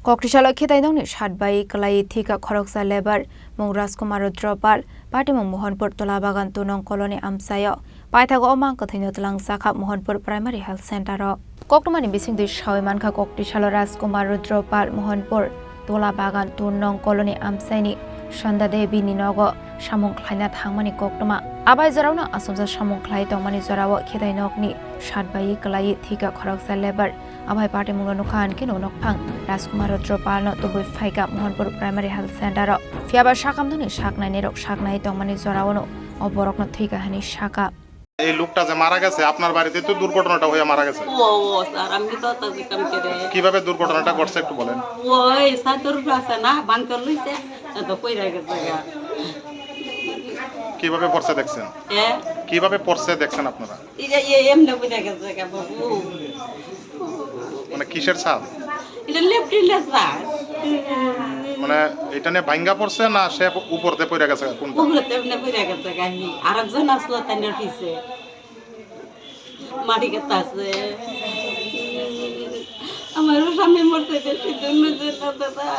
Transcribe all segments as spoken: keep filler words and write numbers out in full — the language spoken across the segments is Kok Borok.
Koktisalo khitainokni sat bai kwlaiwi thwikha khoroksa labour mung Rajkumar Rudra Pal, patimung Mohanpur Tola Bagan two nong colony amchaio. Paithago o mang kwthwino twlangjakha Mohanpur Primary Health Center o. Koktwmani bisingtwi sawi mankha, Koktisalo Rajkumar Rudra Pal Mohanpur Tola Bagan two nong colony amchaini Sanda Devi ni nogo samung khlaina thangmani koktwma. Abai jorao no asomsa samung khlai tongmani jorao khitainokni sat bai kwlaiwi thwikha khoroksa labour. Abai patimungno nukha, hinkhe nokphang Rajkumar Rudra Palno tubui phaikha Mohanpur Primary Health Center o. Phiyaba sakamduni saknainirok saknai tongmani joraono o borokno thwikha hwnwi sakha. এই লোকটা যে মারা গেছে, আপনার বাড়িতে তো দুর্ঘটনাটা হয়ে মারা গেছে। ও, ও, স্যার, আমি তো তাদের কাম করে। কিভাবে দুর্ঘটনাটা ঘটছে একটু বলেন। ওই সাদর আছে না, বাঙ্কার লইছে, তা তো পইরা গেছে গা। কিভাবে পড়ছে দেখছেন? হ্যাঁ? কিভাবে পড়ছে দেখছেন আপনারা? এই যে, এই এমনি পইরা গেছে গা, বাবু। মানে কিসের ছাদ? এটা লেফটেন্যান্ট স্যার। মানে এটা নিয়ে ভাঙ্গা পড়ছে না সে উপর দিয়ে পড়ে গেছে কোনটা? উপরে তেমনি পড়ে গেছে গা, হি। আর একজন আসলো তাই না পিছে। মাটি কাটতে আছে। আমার স্বামী মরতে দেশে জন্ম জন্য দাদা।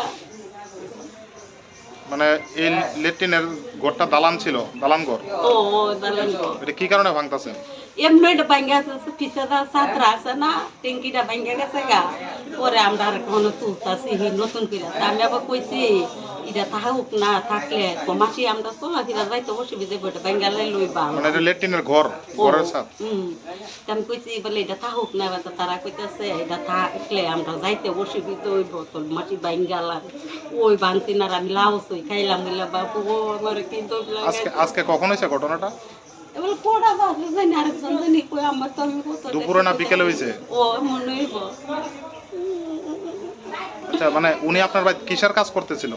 মানে এই লেট্রিনের ঘরটা দালান ছিল, দালান ঘর। ও, ও, দালান ঘর। এটা কি কারণে ভাঙতাছেন? এমনি এটা ভাঙ্গা আছে, পিছে দা ছাত্র আছে না, ট্যাঙ্কিটা ভাঙ্গা গেছে গা। পরে আমরা আর কোনো তুলতাছি, হি নতুন করে। তা আমি আবার কইছি, এটা থাকুক না, থাকলে তো মাসি আমরা চলাফেরা যাইতে অসুবিধা হবে, এটা ভাঙ্গা লাই লইবা। মানে এটা লেট্রিনের ঘর, ও, ঘরের ছাদ। হুম। তা আমি কইছি, বলে, "এটা থাকুক না, এবার তো তারা কইতাছে, এটা থাকলে আমরা যাইতে অসুবিধা হইব, তো মাটি ভাঙ্গালাম।" ওই ভাঙতি না, আমি লাউ সই খাইলাম, বলে, "বাবু গো, আমার কি দোষ লাগে?" আজকে, আজকে কখন হয়েছে ঘটনাটা? এবার কোটা বাজে জানি, আরেকজন জানি কই, আমার তো আমি কত দুপুরে না বিকেলে হয়েছে? ও, মনে হইব। আচ্ছা, মানে উনি আপনার বাড়িতে কিসের কাজ করতেছিল?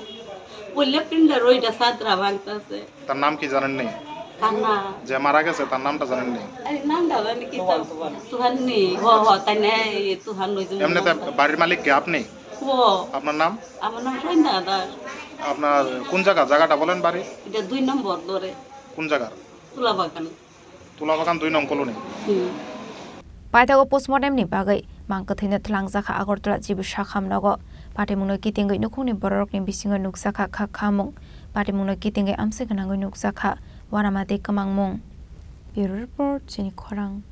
ওই লেফটেন্যান্ট, ওইটা সাদরা ভাঙতেছে। তার নাম কি জানেননি? কার নাম? যে মারা গেছে, তার নামটা জানেননি? আরে, নামটা জানি কি, তার তুহান নি। হ, হ, তাই না, এই তুহান ওই যে এমনিতে বাড়ির মালিক কে আপনি? ও। আপনার নাম? আমার নাম সন্ধ্যা দাস। আপনার কোন জায়গা? জায়গাটা বলেন বাড়ি? এটা দুই নম্বর দরে। কোন জায়গার? তুলা বাগান। Tulabagan dui nong colony. Hmm. Paithago postmortem ni bagwi mang kwthwino twlangjakha Agartala G B Sakham nogo. Patimungno kitingwi nukhungni bororokni bisingo nukjakha kha khamung. Patimungno kitingwi amswk gwnangwi nukjakha uanama tei kwmangmung. Bureau Report, Chini Khorang.